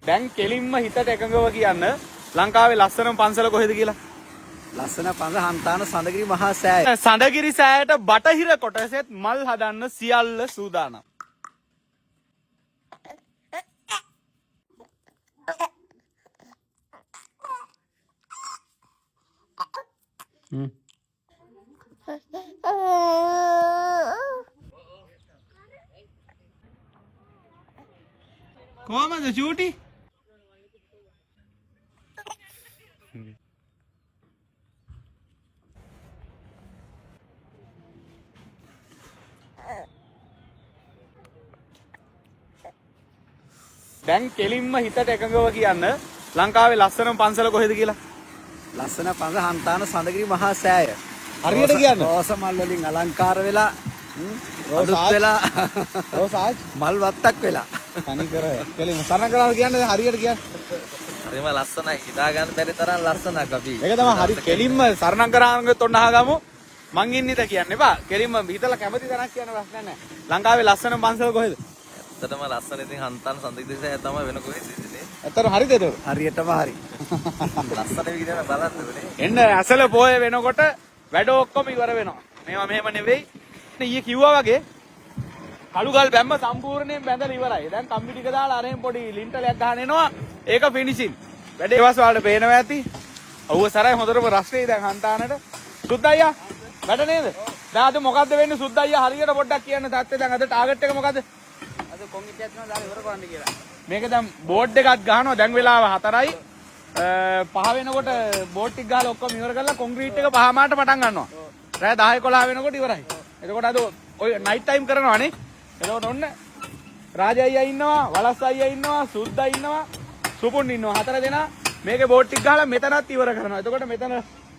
දැන් කෙලින්ම හිතට එකඟව කියන්න ලංකාවේ ලස්සනම පන්සල කොහෙද කියලා? ලස්සන පන්සල හන්තාන සඳගිරි මහා සෑය. සඳගිරි සෑයට බටහිර කොටසෙත් මල් හදන්න සියල්ල සූදානම්. කොහමද චූටි? දැන් කෙලින්ම හිතට එකඟව කියන්න ලංකාවේ ලස්සනම පන්සල කොහෙද කියලා? ලස්සන පන්සල හන්තාන සඳගිරි මහා සෑය. හරියට කියන්න. රෝස මල් වලින් අලංකාර වෙලා අලුත් වෙලා රෝස ආජ් මල් වත්තක් වෙලා. තනි කර කෙලින්ම සරණ කරා කියන්නේ හරියට කියන්න. හරිම ලස්සනයි, හිතා ගන්න බැරි තරම් ලස්සනක් අපි. ඒක තමයි හරි කෙලින්ම සරණම් කරාංගත් ඔන්න අහගමු. මං ඉන්නේ ද කියන්න එපා. කෙලින්ම හිතලා කැමති තරක් කියන්න ප්‍රශ්නයක් නෑ. ලංකාවේ ලස්සනම පන්සල කොහෙද? ඇත්තටම ලස්සන ඉතින් හන්තාන සඳගිරි සෑය තමයි, වෙන කොහෙද ඉතින්. ඇත්තටම හරිද ඒක? හරියටම හරි. ලස්සන විදිහට බලන්න ඕනේ. එන්න ඇසල පෝය වෙනකොට වැඩ ඔක්කොම ඉවර වෙනවා. මේවා මෙහෙම නෙවෙයි. ඊයේ කිව්වා වගේ කළු ගල් බැම්ම සම්පූර්ණයෙන් බැඳලා ඉවරයි. දැන් කම්බි ටික දාලා අරෙන් පොඩි ලින්ටලයක් ගහන එනවා. ඒක ෆිනිෂින්. වැඩේ වස් වලට පේනවා ඇති. අවුව සරයි හොඳටම රස්නේ දැන් හන්තානට. සුද්ද අයියා වැඩ නේද? දැන් අද මොකද්ද වෙන්නේ සුද්ද අයියා හරියට පොඩ්ඩක් කියන්න තාත්තේ දැන් අද ටාගට් එක මොකද්ද? අද කොංගිටියක් තියෙනවා දාලා ඉවර කරන්න කියලා. මේක දැන් බෝඩ් එකක් ගහනවා දැන් වෙලාව 4යි. පහ වෙනකොට බෝඩ් ටික ගහලා ඔක්කොම ඉවර කරලා කොන්ක්‍රීට් එක පහමාරට පටන් ගන්නවා. රෑ 10 11 වෙනකොට ඉවරයි. එතකොට අද ඔය නයිට් ටයිම් කරනවා නේ. එතකොට ඔන්න රාජ අයියා ඉන්නවා, වලස් අයියා ඉන්නවා, සුද්දා ඉන්නවා, සුපුන් ඉන්නවා. හතර දෙනා මේකේ බෝඩ් ටික ගහලා මෙතනත් ඉවර කරනවා. එතකොට මෙතන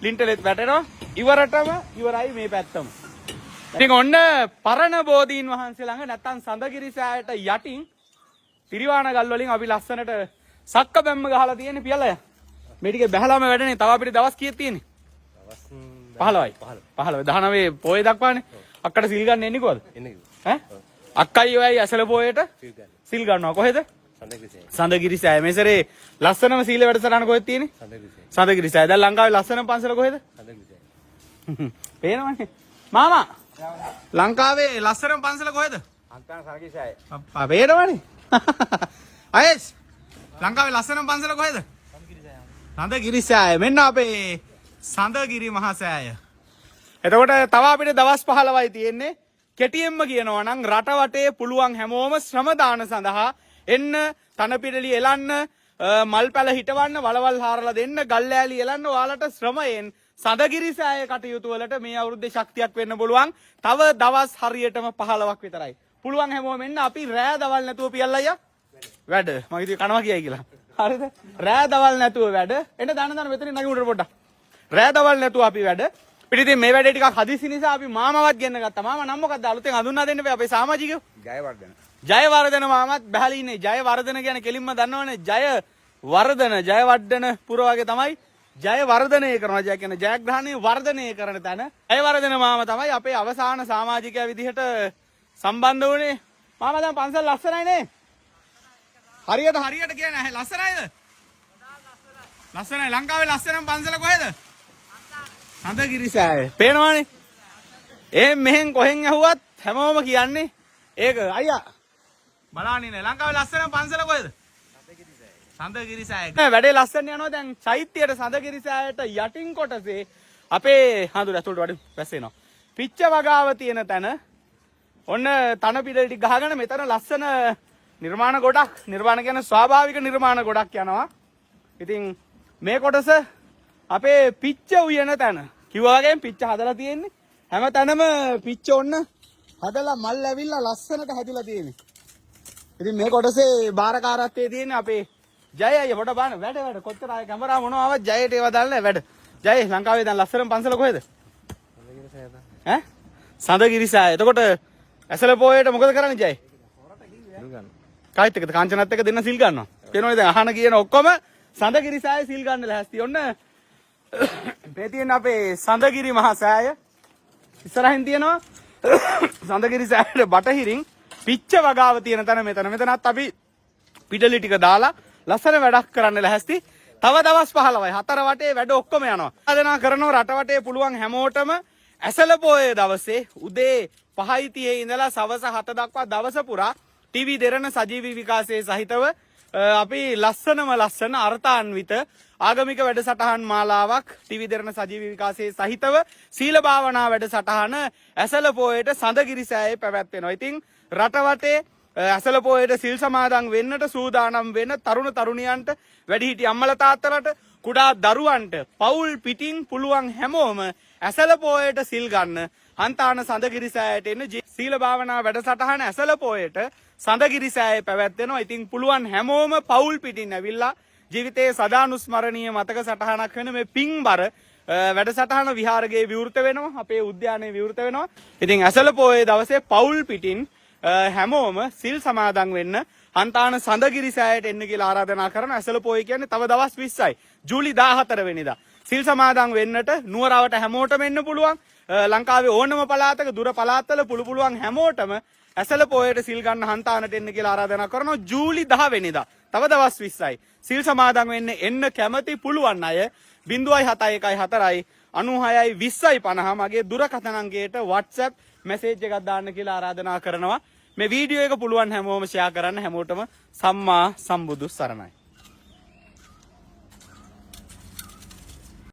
ලින්ටලෙත් වැටෙනවා. ඉවරටම ඉවරයි මේ පැත්තම. ඉතින් ඔන්න පරණ බෝධීන් වහන්සේ ළඟ නැත්තම් සඳගිරි සෑයට යටින් තිරිවාණ ගල් වලින් අපි ලස්සනට සක්ක බැම්ම ගහලා තියෙන්නේ පියලා. මේ ටිකේ බැහැලාම වැඩනේ. තව අපිට දවස් කීයක් තියෙන්නේ? 15යි. 15. 19 පොයේ දක්වානේ. අක්කට සිල් ගන්න එන්නේ කොහොමද? එන්නේ. ඈ? අක්කයි ඔයයි ඇසල පොයේට සිල් ගන්න. සිල් ගන්නවා කොහෙද? සඳගිරි සෑය. සඳගිරි සෑය. මේ සැරේ ලස්සනම සීල වැඩසටහන කොහෙද තියෙන්නේ? සඳගිරි සෑය. සඳගිරි සෑය. දැන් ලංකාවේ ලස්සනම පන්සල කොහෙද? සඳගිරි සෑය. පේනවනේ. මාමා ලංකාවේ ලස්සනම පන්සල කොහෙද? හන්තාන සඳගිරි සෑය. අප්පා පේනවනේ. අයස් ලංකාවේ ලස්සනම පන්සල කොහෙද? සඳගිරි සෑය. මෙන්න අපේ සඳගිරි මහා සෑය. එතකොට තව අපිට දවස් 15යි තියෙන්නේ. කෙටියෙන්ම කියනවා නම් රට වටේ පුළුවන් හැමෝම ශ්‍රම දාන සඳහා එන්න, තන පිරලි එලන්න, මල් පැල හිටවන්න, වලවල් හාරලා දෙන්න, ගල් ඈලි එලන්න ඔයාලට ශ්‍රමයෙන් සඳගිරි සෑය කටයුතු වලට මේ අවුරුද්දේ ශක්තියක් වෙන්න පුළුවන්. තව දවස් හරියටම 15ක් විතරයි. පුළුවන් හැමෝම එන්න. අපි රෑ දවල් නැතුව පියල්ලා අයියා වැඩ. මම හිතුවේ කනවා කියයි කියලා. හරිද? රෑ දවල් නැතුව වැඩ. එන්න දාන දාන මෙතනින් නගිමු උඩට පොඩ්ඩක්. රෑ දවල් නැතුව අපි වැඩ. පිට ඉතින් මේ වැඩේ ටිකක් හදිසි නිසා අපි මාමවත් ගෙන්න ගත්තා. මාමා නම් මොකද්ද? අලුතෙන් හඳුන්වා දෙන්න බෑ අපේ සමාජිකයෝ. ජයවර්ධන. ජයවර්ධන මාමත් බහැලා ඉන්නේ. ජයවර්ධන කියන්නේ කෙලින්ම දන්නවනේ ජයවර්ධන, ජයවර්ධන පුර වගේ තමයි ජයවර්ධනය කරනවා. ජය කියන්නේ ජයග්‍රහණය වර්ධනය කරන තැන. ජයවර්ධන මාමා තමයි අපේ අවසාන සමාජිකයා විදිහට සම්බන්ධ වුණේ. මාමා දැන් පන්සල් ලස්සනයි නේ? හරියට හරියට කියන්නේ නැහැ. ලස්සනයිද? ලස්සනයි. ලංකාවේ ලස්සනම පන්සල කොහෙද? සඳගිරි සෑය. පේනවනේ. එහෙන් මෙහෙන් කොහෙන් ඇහුවත් හැමෝම කියන්නේ ඒක. අයියා බලන්න ඉන්නේ ලංකාවේ ලස්සනම පන්සල කොහෙද? සඳගිරි සෑය. වැඩේ ලස්සන යනවා දැන් චෛත්‍යයට සඳගිරි සෑයට යටින් කොටසේ අපේ හඳුර ඇතුළට වඩු වැස්සෙනවා. පිච්ච වගාව තියෙන තැන ඔන්න තන පිටල් ටික ගහගෙන මෙතන ලස්සන නිර්මාණ ගොඩක්, නිර්මාණ කියන්නේ ස්වාභාවික නිර්මාණ ගොඩක් යනවා. ඉතින් මේ කොටස අපේ පිච්ච උයන තැන. කිව්වා වගේම පිච්ච හදලා තියෙන්නේ. හැම තැනම පිච්ච ඔන්න හදලා මල් ඇවිල්ලා ලස්සනට හැදිලා තියෙන්නේ. ඉතින් මේ කොටසේ බාරකාරත්වයේ තියෙන්නේ අපේ ජය අයියා. පොඩ බලන්න වැඩ වැඩ කොච්චර ආය කැමරා මොනවා ආවත් ජයට ඒවා දාලා නැහැ වැඩ. ජය ලංකාවේ දැන් ලස්සනම පන්සල කොහෙද? සඳගිරි සෑය තමයි. ඈ? සඳගිරි සෑය. එතකොට ඇසල පොයේට මොකද කරන්නේ ජය? සිල් ගන්න. කායිත් එක්කද කාංචනත් එක්ක දෙන්න සිල් ගන්නවා. පේනවනේ දැන් අහන කියන ඔක්කොම සඳගිරි සෑය සිල් ගන්න ලෑස්ති. ඔන්න මේ තියෙන අපේ සඳගිරි මහා සෑය. ඉස්සරහින් තියෙනවා සඳගිරි සෑයට බටහිරින් පිච්ච වගාව තියෙන තැන මෙතන. මෙතනත් අපි පිටලි ටික දාලා ලස්සන වැඩක් කරන්න ලැහැස්ති. තව දවස් 15යි. හතර වටේ වැඩ ඔක්කොම යනවා. ආරාධනා කරනවා රට වටේ පුළුවන් හැමෝටම ඇසළ පෝය දවසේ උදේ 5:30 ඉඳලා සවස 7 දක්වා දවස පුරා ටීවී දෙරණ සජීවී විකාශයේ සහිතව අපි ලස්සනම ලස්සන අර්ථාන්විත ආගමික වැඩසටහන් මාලාවක් ටීවී දෙරණ සජීවී විකාශයේ සහිතව සීල භාවනා වැඩසටහන ඇසළ පෝයට සඳගිරි සෑයේ පැවැත්වෙනවා. ඉතින් රට වටේ ඇසළ පෝයට සිල් සමාදන් වෙන්නට සූදානම් වෙන තරුණ තරුණියන්ට, වැඩිහිටි අම්මලා තාත්තලාට, කුඩා දරුවන්ට පවුල් පිටින් පුළුවන් හැමෝම ඇසළ පෝයට සිල් ගන්න හන්තාන සඳගිරි සෑයට එන්න. සීල භාවනා වැඩසටහන ඇසළ පෝයට සඳගිරි සෑයේ පැවැත්වෙනවා. ඉතින් පුළුවන් හැමෝම පවුල් පිටින් ඇවිල්ලා ජීවිතයේ සදානුස්මරණීය මතක සටහනක් වෙන මේ පින්බර වැඩසටහන විහාරගේ විවෘත වෙනවා. අපේ උද්‍යානයේ විවෘත වෙනවා. ඉතින් ඇසළ පෝයේ දවසේ පවුල් පිටින් හැමෝම සිල් සමාදන් වෙන්න හන්තාන සඳගිරි සෑයට එන්න කියලා ආරාධනා කරන. ඇසළ පෝය කියන්නේ තව දවස් 20යි. ජූලි 14 වෙනිදා. සිල් සමාදන් වෙන්නට නුවරවට හැමෝටම එන්න පුළුවන්. ලංකාවේ ඕනම පළාතක, දුර පළාත්වල පුළුවන් හැමෝටම ඇසළ පෝයට සිල් ගන්න හන්තානට එන්න කියලා ආරාධනා කරනවා ජූලි 10 වෙනිදා. තව දවස් 20යි. සිල් සමාදන් වෙන්න එන්න කැමති පුළුවන් අය 0.71 4 96 20 50 මගේ දුරකථන අංකයට WhatsApp message එකක් දාන්න කියලා ආරාධනා කරනවා. මේ වීඩියෝ එක පුළුවන් හැමෝම ෂෙයා කරන්න. හැමෝටම සම්මා සම්බුදු සරණයි.